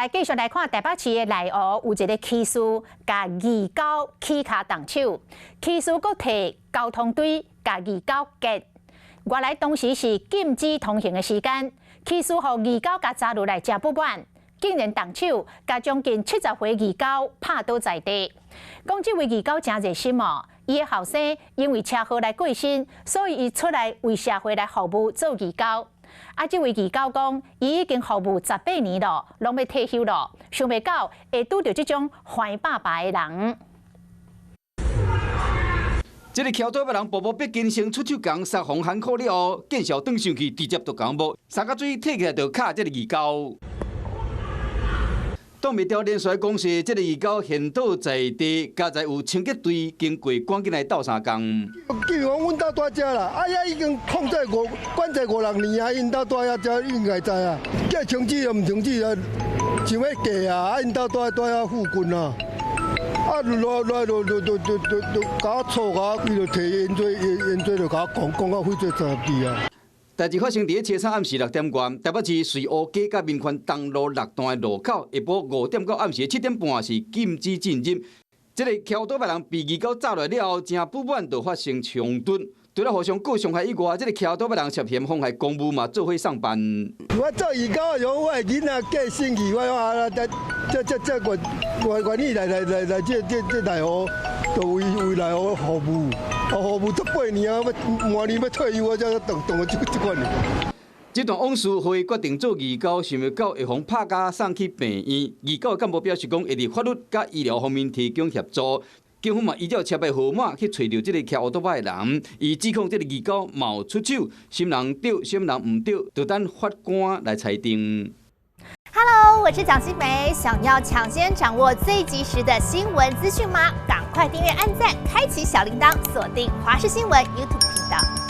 來繼續來看台北市的內湖有一个騎士共義狗起跤動手，騎士閣提交通錐共義狗結。原來當時是禁止通行的時間，騎士予義狗共紮落來誠不滿，竟然動手共將近70歲義狗拍倒在地。講這位義狗誠熱心哦，伊的後生因為車禍來過身，所以伊出來為社會來服務做義狗。啊！這位義狗講，伊已經服務18年咯，攏欲退休咯，想袂到會拄著這種橫霸霸的人。這个騎歐多擺人步步逼近，先出手共殺防喊苦了後，見笑轉上去，直接就共摸，三角錐提起來就敲這个義狗。擋袂牢連續攻勢，這个義狗現倒在地，佳哉有清潔隊經過，趕緊來鬥相共。既然阮兜蹛遮啦，啊遐已經控制五管制五六年啊，𪜶兜蹛遐才應該知啊。叫停止又毋停止啊，想欲過啊，啊𪜶兜蹛蹛遐附近啊，啊落來就就就就就就共我吵共，伊就提煙嘴煙嘴就共我講講到火做30支啊。代誌發生佇咧車早暗時6點外，台北市瑞湖街佮民權東路六段的路口，下晡5點到暗時7點半是禁止進入。這个騎歐多擺人被義狗紮落了後，誠不滿就發生衝突。除了互相告傷害以外，這个騎歐多擺人涉嫌妨害公務嘛，做伙送辦。我做義狗的時候，我的囡仔過身去，我啊，這這這這願願願意來來來來這這這內湖，就為為內湖服務。哦，服務這8年啊，欲明年欲退休，我才當當這這款。這段往事，予伊決定做義狗，想袂到會予拍甲送去病院。義狗的幹部表示講，會佇法律佮醫療方面提供協助。警方嘛依照車牌號碼去揣著這个騎歐多擺的人，伊指控這个義狗嘛有出手，啥人對，啥人毋對，就等法官來裁定。 Hello，我是蔣新梅，想要搶先掌握最及時的新聞資訊嗎？趕快訂閱、按讚、開啟小鈴鐺，鎖定華視新聞 YouTube 頻道。